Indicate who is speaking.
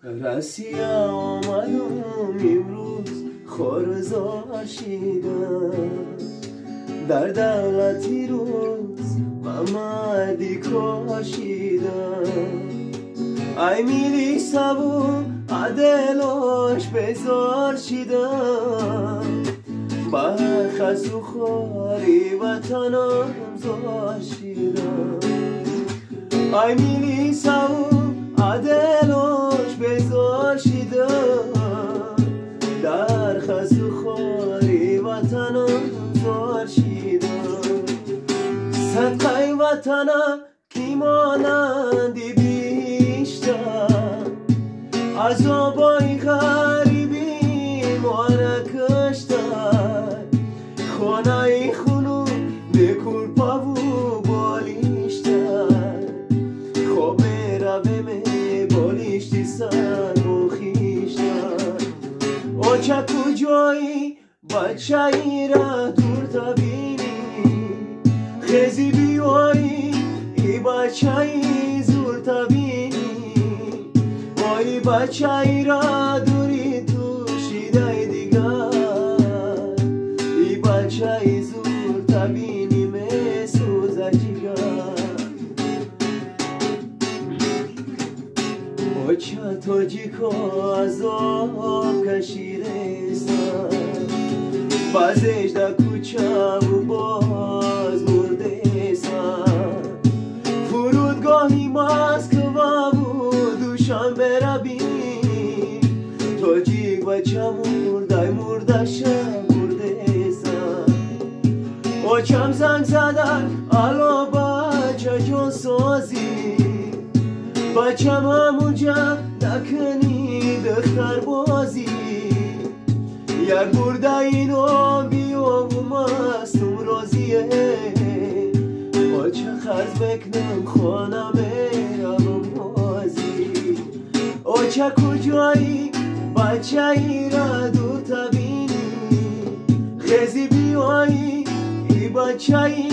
Speaker 1: Россия омадум имрӯз хорзор шидам, дар давлати рӯз ба марди кор шидам. Ай милисаву аделош безор шидам, ба хасу хори ватанам зор шидам. Ай милисаву аделош безор шидам, дар хасу хори ватанам зор шидам. Садқаи ватана ки монанди бишта, азобои ғарибӣ мора кушта. Хонаи хунук бекурпаву болишта, хоб меравем болишти сарму хишта. Оча куҷоӣ бачаира дурта бинӣ, хези биёӣ и бачаи зурта бинӣ. Ой бачаира дури ту шидаи дигар, и бачаи зурта бинӣ месӯза ҷигар. Оча тоҷико азоб кашидесан, баъзеш дар кӯчаву боз мурдесан. Фурудгоҳи Москваву Душанбера бин, тоҷик бача мурдай мурдаша мурдесан. Очам занг задан алло бача ҷонсозӣ, бачам ҳамунҷа накунӣ духтарбозӣ. Як бурда ино биёву мастум розие, оча қарз мекунам хона меравам бозӣ. Оча куҷоӣ бачаира дурта бинӣ, хези биёӣ и бачаи